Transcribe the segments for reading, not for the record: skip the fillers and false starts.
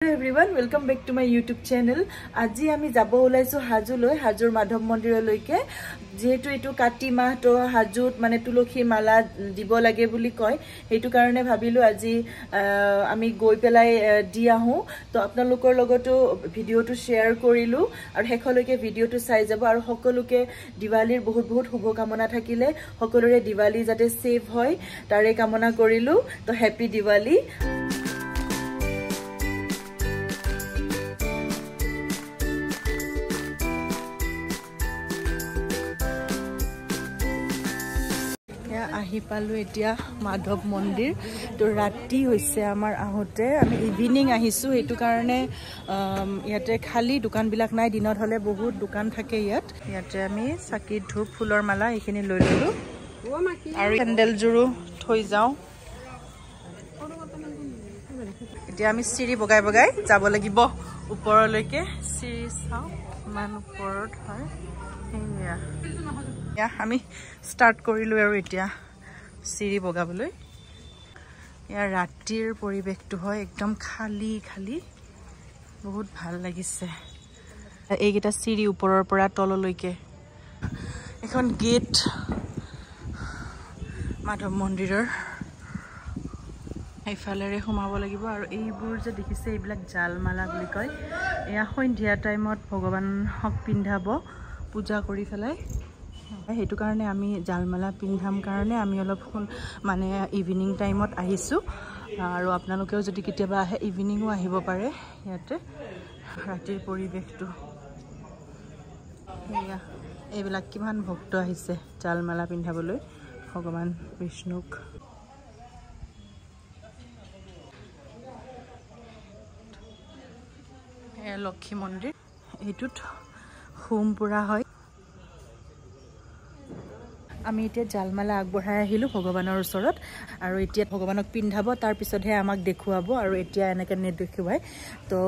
Everyone, welcome back to my YouTube channel. আজি আমি যাব ওলাইছো হাজোলৈ, হাজোৰ মাধৱ মন্দিৰলৈকে। যিহেতু এইটো কাতি মাহ, তো হাজোত মানে তুলসী মালা দিব লাগে বুলি কয়, সেইটো কাৰণে ভাবিলো আজি আমি গৈ পেলাই দি আহোঁ। তো আপোনালোকৰ লগতো ভিডিঅ'টো শ্বেয়াৰ কৰিলোঁ আৰু শেষলৈকে ভিডিঅ'টো চাই যাব। আৰু সকলোকে দিৱালীৰ বহুত বহুত শুভকামনা থাকিলে, সকলোৰে দিৱালী যাতে ছেফ হয় তাৰে কামনা কৰিলোঁ। তো হেপী দিৱালী। আহি পালোঁ এতিয়া মাধৱ মন্দিৰ। তো ৰাতি হৈছে আমাৰ আহোঁতে, আমি ইভিনিং আহিছোঁ, সেইটো কাৰণে ইয়াতে খালী দোকানবিলাক নাই। দিনত হ'লে বহুত দোকান থাকে ইয়াত। ইয়াতে আমি চাকি ধূপ ফুলৰ মালা এইখিনি লৈ ল'লোঁ আৰু চেণ্ডেলযোৰো থৈ যাওঁ। এতিয়া আমি চিৰি বগাই বগাই যাব লাগিব ওপৰলৈকে। চিৰি চাওঁ কিমান ওপৰত হয়। সেয়া আমি ষ্টাৰ্ট কৰিলোঁ আৰু এতিয়া চিৰি বগাবলৈ। ইয়াৰ ৰাতিৰ পৰিৱেশটো হয় একদম খালী খালী, বহুত ভাল লাগিছে। এইকেইটা চিৰি ওপৰৰ পৰা তললৈকে। এখন গেট মাধৱ মন্দিৰৰ, এইফালেৰে সোমাব লাগিব। আৰু এইবোৰ যে দেখিছে এইবিলাক জালমালা বুলি কয়। এয়া সন্ধিয়া টাইমত ভগৱানক পিন্ধাব পূজা কৰি পেলাই, সেইটো কাৰণে আমি জালমালা পিন্ধাম কাৰণে আমি অলপ মানে ইভিনিং টাইমত আহিছোঁ। আৰু আপোনালোকেও যদি কেতিয়াবা আহে ইভিনিঙো আহিব পাৰে ইয়াতে। ৰাতিৰ পৰিৱেশটো সেয়া, এইবিলাক কিমান ভক্ত আহিছে জালমালা পিন্ধাবলৈ ভগৱান বিষ্ণুক। এয়া লক্ষী মন্দিৰ, এইটোত হোম পুৰা হয়। আমি এতিয়া জালমালা আগবঢ়াই আহিলোঁ ভগৱানৰ ওচৰত আৰু এতিয়া ভগৱানক পিন্ধাব, তাৰপিছতহে আমাক দেখুৱাব। আৰু এতিয়া এনেকৈ নেদেখুৱাই। তো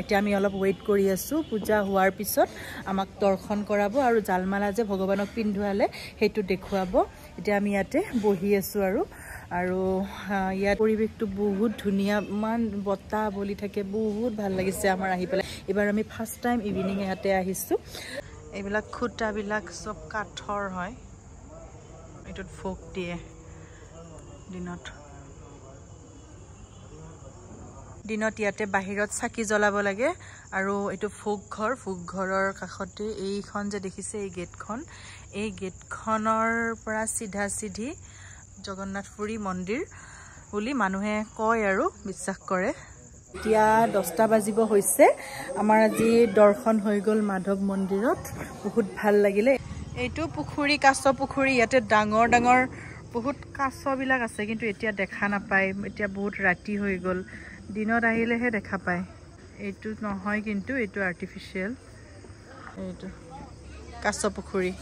এতিয়া আমি অলপ ৱেইট কৰি আছোঁ, পূজা হোৱাৰ পিছত আমাক দৰ্শন কৰাব আৰু জালমালা যে ভগৱানক পিন্ধোৱালে সেইটো দেখুৱাব। এতিয়া আমি ইয়াতে বহি আছোঁ আৰু আৰু ইয়াত পৰিৱেশটো বহুত ধুনীয়া, ইমান বতাহ বলি থাকে, বহুত ভাল লাগিছে আমাৰ আহি পেলাই। এইবাৰ আমি ফাৰ্ষ্ট টাইম ইভিনিং ইয়াতে আহিছোঁ। এইবিলাক খুঁটাবিলাক চব কাঠৰ হয়, এইটোত ভোগ দিয়ে দিনত। দিনত ইয়াতে বাহিৰত চাকি জ্বলাব লাগে। আৰু এইটো ভোগ ঘৰ, ভোগ ঘৰৰ কাষতে এইখন যে দেখিছে এই গেটখন, এই গেটখনৰ পৰা চিধা চিধি জগন্নাথপুৰী মন্দিৰ বুলি মানুহে কয় আৰু বিশ্বাস কৰে। এতিয়া 10টা বাজিব হৈছে। আমাৰ আজি দৰ্শন হৈ গ'ল মাধৱ মন্দিৰত, বহুত ভাল লাগিলে। এইটো পুখুৰী, কাছ পুখুৰী। ইয়াতে ডাঙৰ ডাঙৰ বহুত কাছবিলাক আছে, কিন্তু এতিয়া দেখা নাপায়, এতিয়া বহুত ৰাতি হৈ গ'ল। দিনত আহিলেহে দেখা পায়। এইটো নহয় কিন্তু, এইটো আৰ্টিফিচিয়েল। এইটো কাছ পুখুৰী।